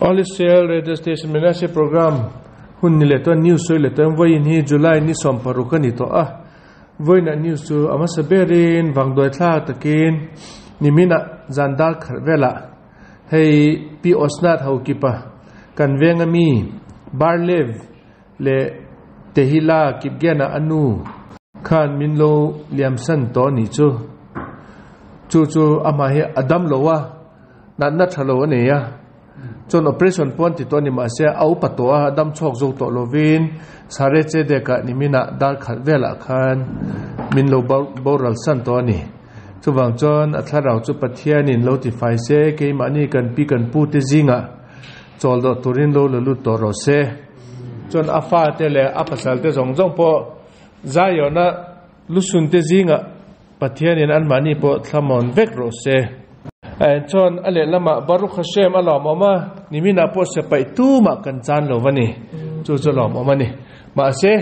All Israel Radio Station Menashe Program hun ni leh chuan news sawi leh chuan vawiin hi July ni 16 a ni tawh a, vawiinah news chu a hmasa berin vangduai thlak takin niminah zan dar khat velah hei Pi Osnat Hokipa kan venga mi Barlev leh Tehila Kipgena a nu khan min lo liamsan tawh a nih chu. Chu chu amah hi a dam lo a, natna tha lo a nei a. Chuan operation pawh an ti tawh a ni mahse a upa tawh a, a dam chhuak zo tawh lovin Sare Chedek-ah niminah dar khat velah khan min lo boral san tawh a ni. Chuvang chuan a thlarau chu Pathianin lo tifai se, keimahni kan pi kan pute zingah chawl dawh turin lo la lut tawh rawh se. Chuan a fate leh a pasalte zawng zawng pawh Zion-a lusunte zingah Pathianin anmahni pawh thlamawn vek rawh se. Chuan a lehlamah Baruch Hashem a lawmawm a, niminah pawh se paih tumah kan chan lo va ni. Chu chu lawmawm a ni. Mahse,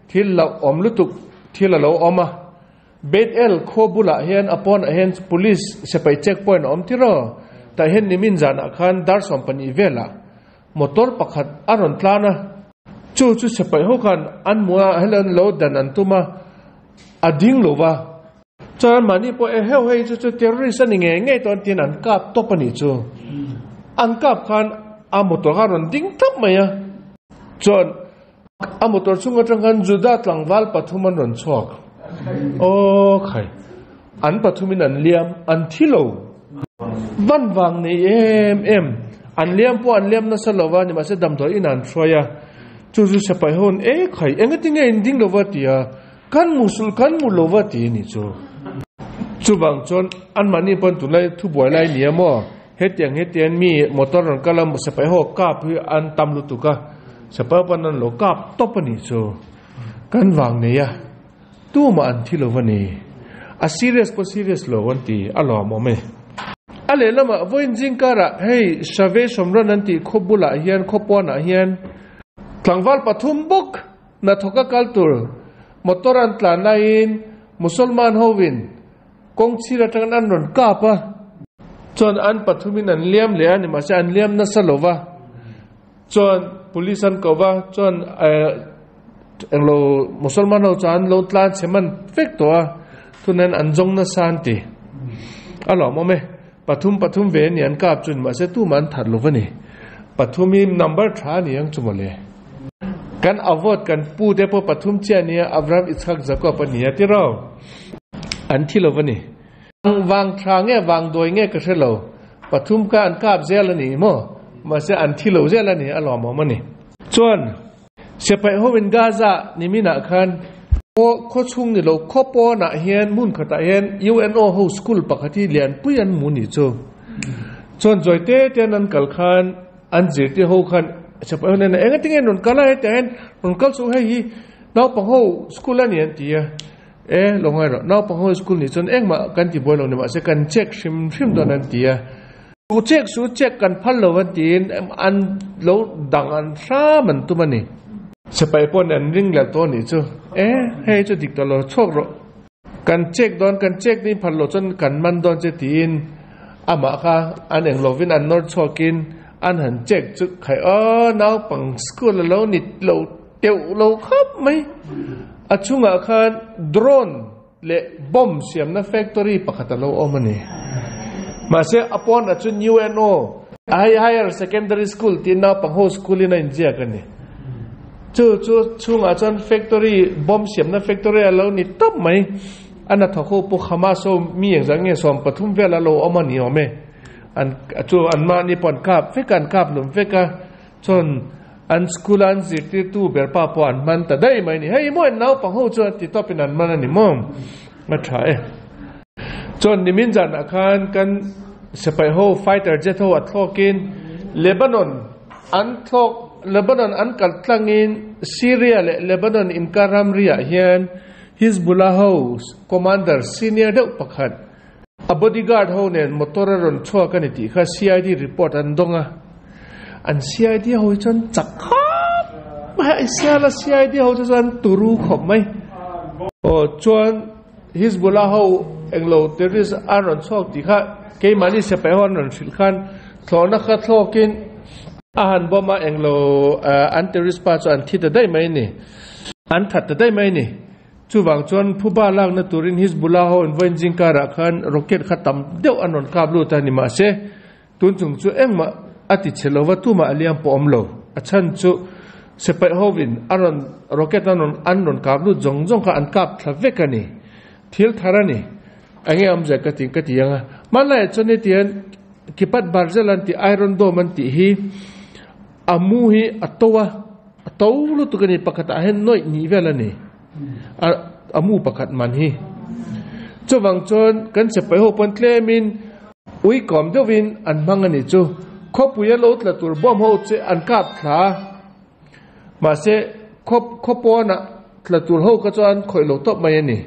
thil hlauhawm lutuk thil a lo awm a. Beit El khua bulah hian a pawnah hian police sipai check point a awm tiraw? Tah hian nimin zanah khan dar 12 velah motor pakhat a rawn tlan a. Chu chu sipai ho khan an hmu a, helen lo dan an tum a, a ding lo va. Chuan mahni pawh e heuh hei chu chu terrorist a ni ngei ngei tawh an tiin an kap tawp a nih chu. An kap khan a motor kha a rawn ding thlap mai a. Chuan. A motor chhung atang khan Juda tlangval pathum an rawn chhuak. Aw khai, an pathumin an liam, an thi lo. Van vang nei em em, an liam pawh an liam nasa lo va, nimahse damdawi in an hruai a. Chu chu sipai ho an e khai, engati nge in ding lo va ti a, kan mu sul kan mu lo va ti a ni chu. Chuvang chuan anmahni pawn tunlai thubuai lai ni a maw? Hetiang hetiang mi motor rawn kal a sipai ho kap hi an tam lutuk a, sipai pawn an lo kap tawp a nih chu. Kan vang nei a, tumah an thi lo va ni. A serious pawh serious lo an ti a lawmawm e. A lehlamah vawiin zing karah hei Shavei Shomron an tih khaw bulah hian khaw pawnah hian tlangval pathum bawk hnathawka kal tur motor an tlan laiin Musalman hovin Kawng chhir atangin an rawn kap a. Chuan an pathumin an liam leh a, nimahse an liam nasa lo va. Chuan police an ko va, chuan englo Musalman ho chuan an lo tlan chhe man vek tawh a, tunah an zawng nasa an ti. A lawmawm e, pathum pathum ve a ni an kap chu nimahse tumah an that lo va ni. Pathum hi number tha a ni ang chu mawle. Kan avawt kan pu te pawh pathum chiah a nia, Abraham, Ichhak, Jacob a ni a ti rau. An thi lo va ni. Vang tha nge vang dawi nge ka hre lo. Pathum kha an kap zel a ni maw? Mahse an thi lo zel a ni, a lawmawm a ni. Chuan, Sipai hoin Gaza niminah khan khaw chhung ni lo khaw pawnah hian hmun khatah hian UNO ho school pakhat hi lianpui an hmu ni chu. Chuan zawi te te an kal khan an zirtir ho khan sipai ho nen enga tinge rawn kal a hetiang hian rawn kal suh hei hi naupang ho school a ni an ti a. E, lo ngai rawh, naupang ho school nih chuan engmah kan ti buai lo ni mahse kan check hrim hrim dawn an ti a. Chu check chu check kan phal lo an tiin an lo dang an hram an tum a ni. Sipai pawh an ring leh tawh a nih chu. E, hei chu dik tawh lo, chhuak rawh. Kan check dawn, kan check ding phal lo chuan kan man dawn che tiin amah kha an eng lovin an nawr chhuakin an han check chu khai aw naupang school a lo ni lo Teuh lo khawp mai. A chungah khan drone leh bomb siamna factory pakhat a lo awm a ni. Mahse a pawnah chuan UNO Higher Secondary School tih naupang ho school in a inziak a ni. Chu chu chhungah chuan factory bomb siamna factory a lo ni tawp mai. A hnathawk ho pawh Hamas ho mi engzah nge 13 vel a lo awm a ni awm e. An chu anmahni pawh an kap vek a, an kap hlum vek a. Chuan an school a an zirtirtu ber pa pawh an man ta daih mai a ni. Hei maw in naupang ho chuan ti tawpin an man a ni maw? A tha e. Chuan nimin zanah khan kan sipai ho fighter jet ho a thlawkin Lebanon an thlawk Lebanon an kal tlangin Syria leh Lebanon inkar ramriah hian Hizbullah ho commander senior deuh pakhat A bodyguard ho nen motor a rawn chhuak a ni tih kha CID report an dawng a, an CID ho hi chuan chak khawp mai a, Siala CID ho chu chuan turu khawp mai. Aw chuan Hizbullah ho englo terrorist an rawn chhuak tih kha keimahni sipai ho an rawn hrilh khan thlawhna kha thlawkin. A han bawm a englo an terrorist pa chu an thi ta daih mai a ni. An that ta daih mai a ni. Chuvang chuan phuba lakna turin Hizbullah ho in vawiin zingkarah khan rocket kha tam deuh an rawn kap lut a ni mahse tun chung chu engmah a ti chhe lova tumah a liam pawh awm lo. A chhan chu sipai hovin a rawn rocket an rawn an rawn kap lut zawng zawng kha an kap thla vek a ni. Thil thar a ni. Enge awmzia ka ti ka ti ang a. Hmanlaiah chuan hetiang Kipat Barzel an tih Iron Dome an tih hi a mu hi a to a, a to lutuk a ni pakhatah hian nawih nih vel a ni a a mu pakhat man hi. Chuvang chuan kan sipai ho pawn tlemin ui kawm deuhin an hmang a nih chu. Khawpui a lo tla tur bawm ho che an kap thla a, Mahse, khaw khaw pawnah tla tur ho kha chuan khawih lo tawp mai a ni.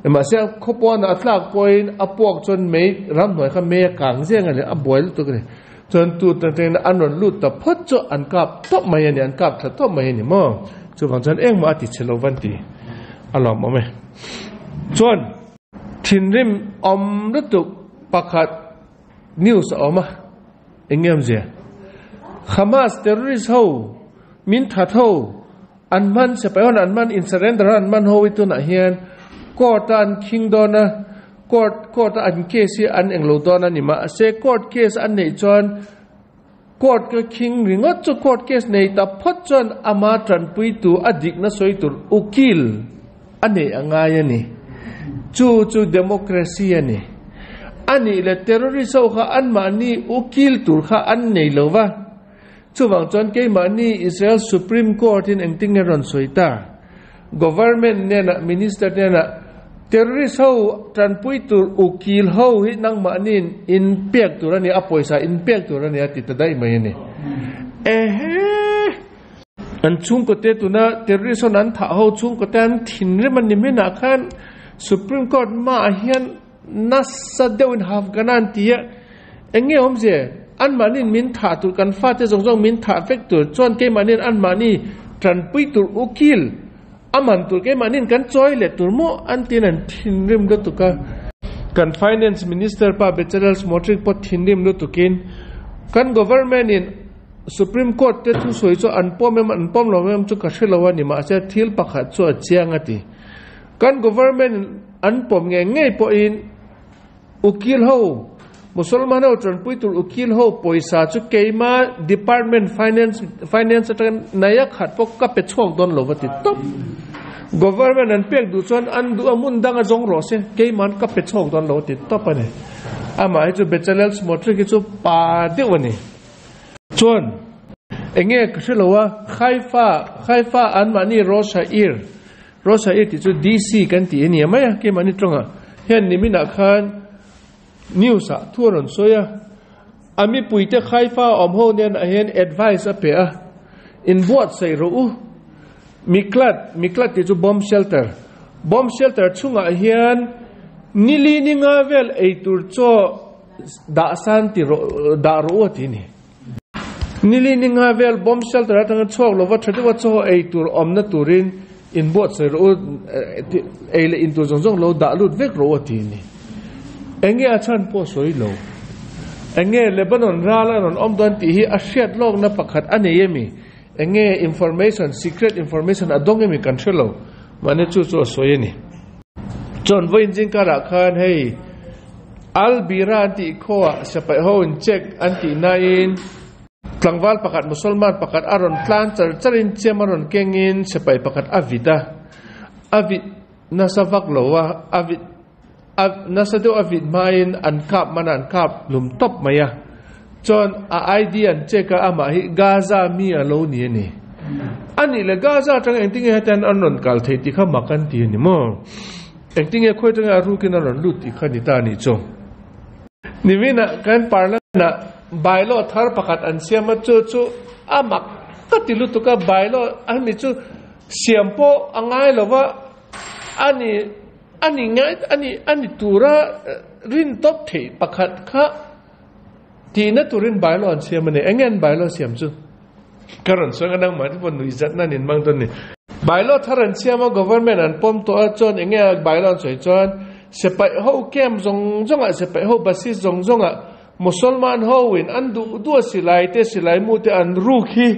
Mahse, khaw pawnah a tlak pawhin a puak chuan mei ramhnuai kha mei a kang zeng a ni, a buai lutuk a ni. Chuan tu tengtengin an rawn lut ta phawt chu an kap tawp mai a ni, an kap thla tawp mai a ni maw? Chuvang chuan engmah a ti chhe lo van ti a lawmawm e. Chuan thinrim awm lutuk pakhat news a awm a. Eng nge awmzia? Hamas terrorist ho, min that ho, an man sipai ho an man in surrender an man ho hi tunah hian court a an khing dawn a, court court a an case hi an englo dawn a ni mahse court case an neih chuan court ka khing ringawt chu court case nei ta phawt chuan ama tanpuitu a dikna sawi tur ukil A neih a ngai a ni. Chu chu democracy a ni. A nih leh terrorist ho kha anmahni ukil tur kha an nei lo va. Chuvang chuan keimahni Israel Supreme Court in engtin nge rawn sawi ta? Government hnenah, minister hnenah terrorist ho tanpui tur ukil ho hi nangmahniin in pek tur a ni, a pawisa in pek tur a ni a ti ta daih mai a ni. Ehe! An chhungkawte tuna terrorist ho an thah ho chhungkawte an thinrim a ni hminah khan Supreme Court hmaah hian nasa deuhin Hafgana an ti a, eng nge awmzia anmahniin min thah tur kan fate zawng zawng min thah vek tur chuan keimahniin anmahni tanpui tur ukil a man tur keimahniin kan chawi leh tur maw an tiin an thinrim lutuk a. Kan Finance Minister pa Bezalel Smotrich pawh thinrim lutukin kan Government in Supreme Court te thu sawi chu an pawm em an pawm lo em chu ka hre lo a ni mahse thil pakhat chu a chiang a ti. Kan government in an pawm ngei ngei pawhin ukil ho Musalman ho tanpui tur ukil ho pawisa chu keima department finance finance atangin naia khat pawh ka pe chhuak dawn lo va ti tawp. Government an pek duh chuan an duh a hmun danga zawng rawh se keiman ka pe chhuak dawn lo a ti tawp a ni. Amah hi chu Bezalel Smotrich hi chu pa deuh a ni. Chuan, enge ka hre lo a, Haifa, Haifa anmahni Rosh Ha'ir, Rosh Ha'ir tih chu DC kan tih a ni a mai a, keimahni tawngah hian niminah khan news ah thu a rawn sawi a, a mipuite Haifa awm ho nen ah hian advice a pe a, inbuatsaih rawh u, Miklat, Miklat tih chu bomb shelter, bomb shelter chhungah hian nili ni nga vel eitur chaw Dah san ti rawh, dah rawh u a ti ni. Nili ni nga vel bomb shelter atanga chhuak lova tha deuha chaw ei tur awmna turin inbuatsawi rawh u, ei leh in tur zawng zawng lo dah lut vek rawh u a ti ni. Enge a chhan pawh sawi lo. Enge Lebanon ral a rawn awm dawn tih hi a hriat lawkna pakhat a nei emi? Enge information, secret information a dawng emi kan hre lo. Mahni chu chu a sawi a ni. Chuan vawiin zingkarah khan hei Al Bira an tih khawah sipai ho in check an tih nain tlangval pakhat Musalman pakhat a rawn tlan char charin chem a rawn kengin sipai pakhat a vit a, a vit nasa vak lo a, a vit a nasa deuh a vit hmain an kap man a an kap lum tawp mai a. Chuan a ID an check a amah hi Gaza mi a lo ni a ni. A nih leh Gaza atanga engtinge hetian an rawn kal theih tih kha mak an ti a ni maw? Engtinge khawi atanga a rukin a rawn lut tih kha ni ta a nih chu. Niminah kan parliament ah bylaw thar pakhat an siam a chu chu a mak ka ti lutuk a bylaw a mi chu siam pawh a ngai lo va a ni a ni ngai a ni a ni tura rin tawp theih pakhat kha Tihna turin bylaw an siam a ni. Enge an bylaw siam chu? Ka rawn sawi ang a, nangmah te pawh nuihzat nan in hmang dawn ni. Bylaw thar an siam a, government an pawm tawh a, chuan enge bylaw an sawi chuan sipai ho camp zawng zawngah, sipai ho basis zawng zawngah Musalman hoin an duh duh a silai te silai mu te an ruk hi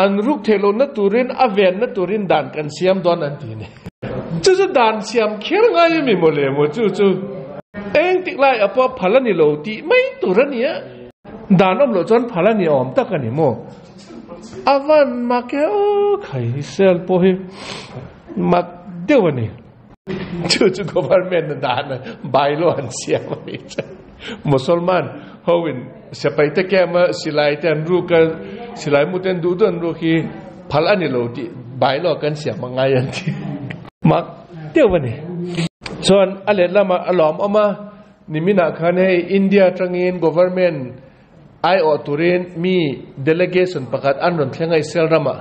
an ruk theih lohna turin a venna turin dan kan siam dawn an ti a ni. Chu chu dan siam kher ngai a mi mawle maw chu chu eng tik lai a pawh phal a ni lo tih mai tur a ni a, dan awm loh chuan phal a ni awm tak a ni maw? A van mak e aw khai sel pawh hi mak deuh a ni. Chu chu government a dan a bylaw an siam a nih chuan Musalman ho in sipai te camp a silai te an ruk a silai mu te an duh duh an ruk hi phal a ni lo tih bylaw kan siam a ngai an ti mak deuh a ni. Chuan a let lamah a lawmawm a niminah khan hei India atangin government Aiawh turin mi delegation pakhat an rawn thleng a Israel ramah.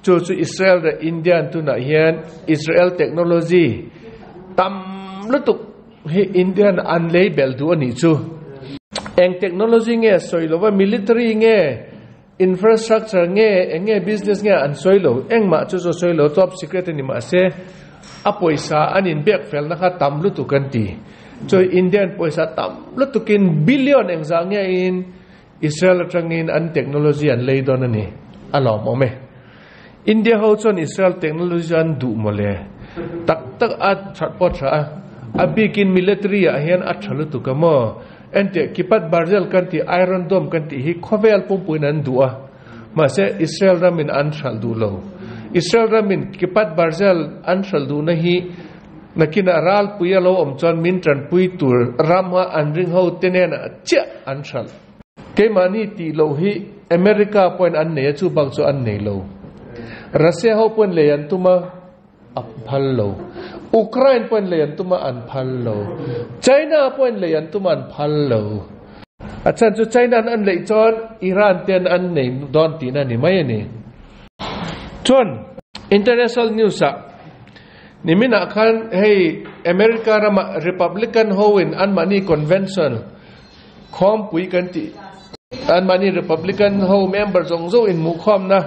Chu chu Israel leh India an tunah hian Israel technology tam lutuk hi Indian an lei belh duh a nih chu. Eng technology nge a sawi lova, military nge, infrastructure nge, eng nge business nge an sawi lo. Engmah chu chu a sawi lo, top secret a ni mahse a pawisa an inbiak felna kha tam lutuk an ti. Chuan Indian pawisa tam lutukin billion engzah nge in Israel atangin an technology an lei dawn a ni. A lawmawm e. India ho chuan Israel technology an duh mawle. Tak tak a that pawh a tha a. A bikin military ah hian a tha lutuk a maw. Enteh Kipat Barzel kan tih Iron Dome kan tih hi khawvel pumpuiin an duh a. Mahse Israel ramin an hralh duh lo. Israel ramin Kipat Barzel an hralh duhna hi Nakinah ralpui a lo awm chuan min tanpui tur rama an ring ho te nenah chiah an hralh. Keimahni tih loh hi America pawhin an nei a, chu bak chu an nei lo. Russia ho pawhin lei an tum a, a phal lo. Ukraine pawhin lei an tum a, an phal lo. China pawhin lei an tum a, an phal lo. A chhan chu China an leih chuan Iran ten an nei dawn tihna a ni mai a ni. Chuan international news ah Niminah khan hei America rama Republican hoin anmahni convention khawmpui kan tih anmahni Republican ho member zawng zawng inhmuhkhawmna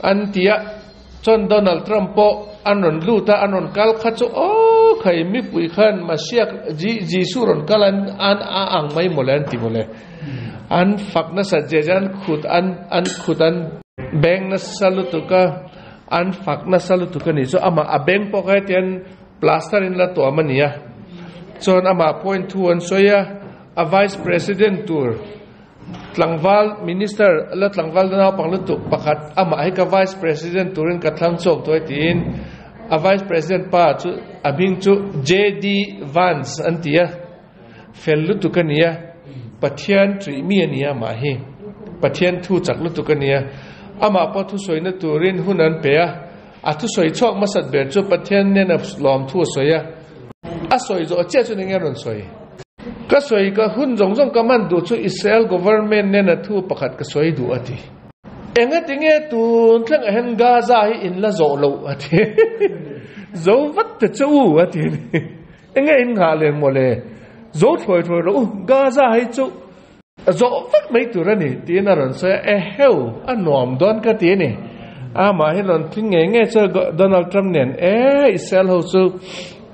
an ti a, chuan Donald Trump pawh an rawn lut a, an rawn kal kha chu aw khai mipui khan Masiak Jisu rawn kal an an a ang mai mawle an ti mawle. An fak nasa je je an khut an an khut an beng nasa lutuk a. An fak nasa lutuk a nih chu amah a beng pawh kha hetiang plaster in la tuam a ni a, chuan amah point thu an sawi a, a vice president tur tlangval minister la tlangval naupang lutuk pakhat amah hi ka vice president turin ka thlang chhuak duai tiin a vice president pa chu a hming chu JD Vance an ti a, fel lutuk a ni a, Pathian ṭih mi a ni a amah hi, Pathian thu chak lutuk a ni a, amah pawh thusawina turin hun an pe a, a thusawi chhuak hmasat ber chu Pathian nena lawm thu a sawi a, a sawi zawh chiah chu enge a rawn sawi? Ka sawi ka hun zawng zawng ka hman duh chu Israel government nena thu pakhat ka sawi duh a ti. Engatinge tun thlengah hian Gaza hi in la zawh loh a ti. Zo vat ta che u a ti a ni. Enge in nghah leh mawle? Zo thawi thawi rawh u, Gaza hi chu a zawh vek mai tur a ni tiin a rawn sawi a, eheu a nuam dawn ka ti a ni. Amah hi rawn tling ngei ngei chu Donald Trump nen e Israel ho chu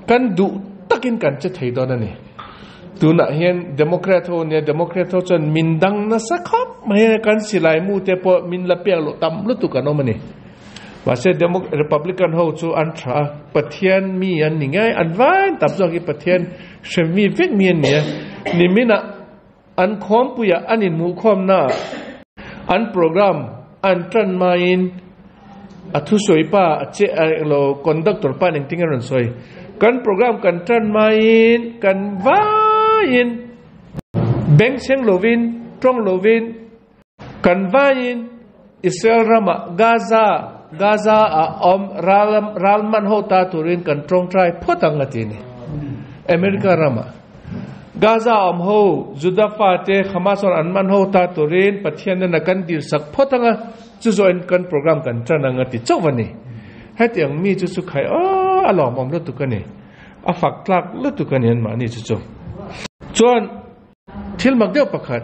kan duh takin kan che thei dawn a ni. Tunah hian Democrat ho nia, Democrat ho chuan min dang nasa khawp mai a, kan silai mu te pawh min la pek loh tam lutuk an awm a ni. Mahse Republican ho chu an tha a, Pathian mi an ni ngei, an vain tam zawk hi Pathian hrem mi vek mi an ni a. Niminah an khawmpuiah an inhmuhkhawmna an program an tan hmain a thusawi pa a che lo conductor pa engtin nge a rawn sawi, kan program kan tan hmain kan vaiin bengchheng lovin tawng lovin, Kan vaiin Israel ramah Gaza, Gaza ah awm ral ral man ho ta turin kan tawngtai phawt ang a ti a ni. America ramah Gaza awm ho Juda fate Hamas ho an man ho ta turin Pathian nena kan dil sak phawt ang a, chu zawhin kan program kan tan ang a ti chauh a ni. Hetiang mi chu chu khai aw a lawmawm lutuk a ni. A fak tlak lutuk a ni anmahni chu chu. Chuan. Thil mak deuh pakhat,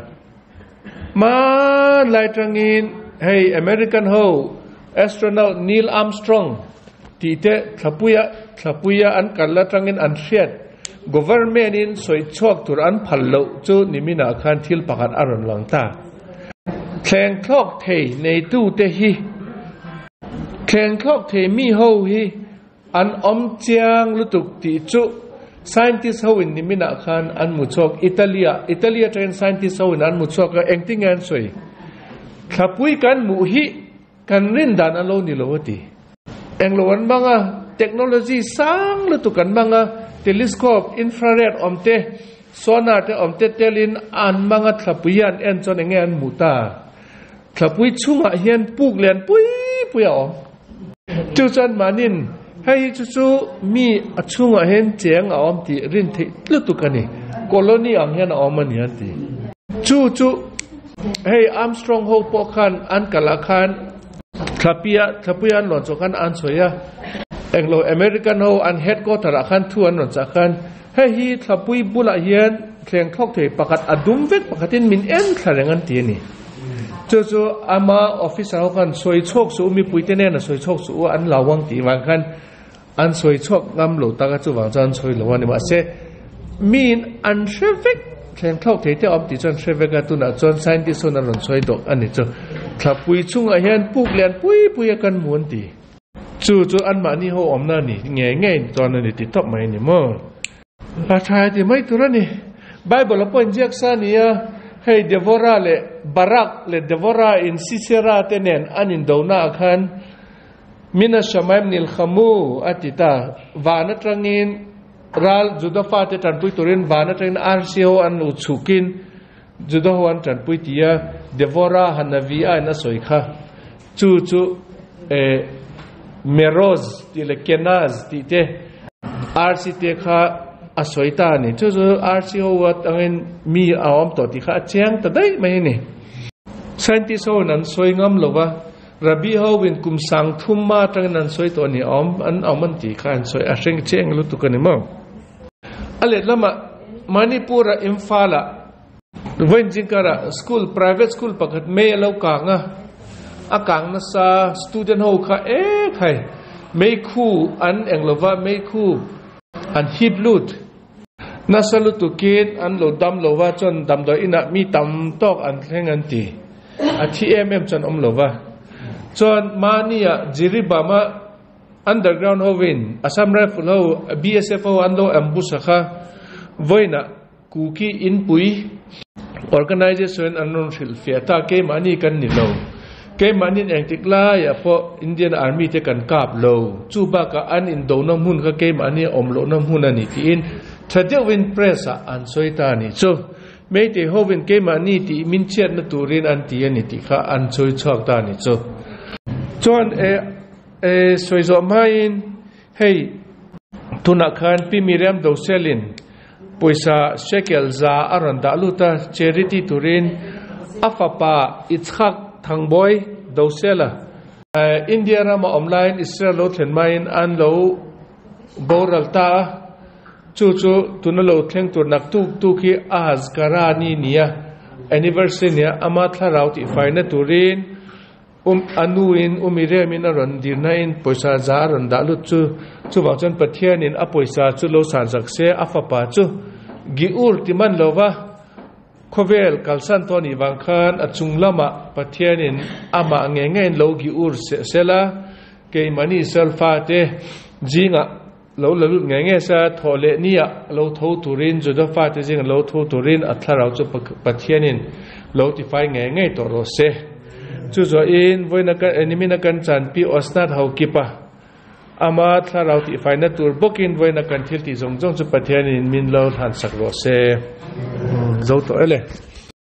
hmanlai tangin hei American ho astronaut Neil Armstrong tih te thlapuia thlapuia an kal atangin an hriat. Government in sawi chhuak tur an phal loh chu niminah khan thil pakhat a rawn lang ta. Thleng thlawk thei neitute hi Thleng thlawk thei mi ho hi an awm chiang lutuk tih chu scientist ho in niminah khan an hmu chhuak. Italy-ah Italy atangin scientist ho in an hmu chhuak a, engtin nge an sawi? Thlapui kan hmuh hi Kan rin dan a lo ni lo a ti. Englo an hmang a, technology sang lutuk an hmang a, telescope, infrared awm te, sonar te awm te telin an hmang a, thlapui an en chuan enge an hmuh ta? Thlapui chungah hian puk lian pui pui a awm. Chu chuan mahnin hei hi chu chu mi a chhungah hian cheng a awm tih rin theih lutuk a ni. Colony ang hian a awm a ni an ti. Chu chu. Hei Armstrong ho pawh khan an kal ah khan thlapia thlapuia an rawn chawh khan an sawi a, englo American ho an headquarter ah khan thu an rawn chah khan hei hi thlapui bulah hian thleng thlawk thei pakhat a dum vek pakhatin min en thla reng an ti a ni. Chu chu ama officer ho khan sawi chhuak suh u mipui te nen a sawi chhuak suh u an lo ang tih vang khan An sawi chhuak ngam lo tak a, chuvang chuan an sawi lo a ni. Mahse, miin an hre vek, thleng thlawk thei te a awm tih chu an hre vek a, tunah chuan scientist hun an rawn sawi dawk a ni chu. Thlapui chungah hian puk lian pui pui a kan hmu an ti. Chu chu anmahni ho awmna a ni ngei ngei chuan a ni ti tawp mai a ni maw? A tha ti mai tur a ni. Bible a pawh inziak sa a ni a, hei Devorah leh Barak leh Devorah in Sisera te nen an indona ah khan Mina Shamaim nilkhamu a ti ta. Van atangin ral Juda fate tanpui turin van atangin arsi ho an lo chhukin Juda ho an tanpui ti a, Devorah Hanavi-a in a sawi kha. Chu chu eh Meroz tih leh Kenaz tih te arsi te kha a sawi ta a ni. Chu chu arsi ho atangin mi a awm tawh tih kha a chiang ta daih mai a ni. Scientist ho in an sawi ngam lo va. Rabbi ho in kum sang thum ma atangin an sawi tawh a ni awm, an awm an tih kha an sawi a hreng chiang lutuk a ni maw? A let lamah Manipur-a Imphal-ah Vawiinjingkar-ah school, private school pakhat mei a lo kang a, a kang nasa student ho kha ek hai meikhu an eng lova meikhu an hip lut nasa lutukin an lo dam lova chuan damdawi inah mi tam tawk an thleng an ti. A thi em em chuan awm lo va. Chuan mahnia Jiribam-a underground hovin Assam Rifle ho, BSF ho an lo ambush a kha vawiinah Kuki inpui organisation an rawn hrilh fiah ta, keimahni kan ni lo. Keimahni'n engtik laiah pawh Indian Army te kan kap lo. Chu bakah an indona hmun kha keimahni a awm lohna hmun a ni tiin tha deuhin press-ah an sawi ta a nih chu. Meitei hovin keimahni tih min chhiatna turin an ti a ni tih kha an sawi chhuak ta a ni chu. Chuan e e sawi zawh hmain hei tunah khan Pi Miriam Doselin pawisa shekel za a rawn dah lut a, charity turin a fapa Itzhak Thangbawi Dosela India rama awm laiin Israel lo thlen hmain an lo boral ta a. Chu chu tuna lo thleng tur nak tuk tuk hi a Hazkara ni nia, anniversary nia, ama thlarau tih faina turin um a nuin u Miriam-in a rawn dirnain pawisa za a rawn dah lut chu. Chuvang chuan Pathianin a pawisa chu lo san zak se, a fapa chu Giur ti man lova khawvel kalsan tawh anih vang khan a chung lamah Pathianin amah ngei ngeiin lo Giur sela, keimahni Israel fate zingah Lo la lut ngei ngei sa, thawh leh nia lo tho turin, Juda fate zinga lo tho turin a thlarau chu Pathianin lo tifai ngei ngei tawh rawh se. Chu zawhin vawiina kan enemy-na kan chanpi Osnat Haukipa ama thlarau tihfaina tur bawkin vawiina kan thil tih zawng zawng chu Pathianin min lo hlansak rawh se. Zo tawh e le.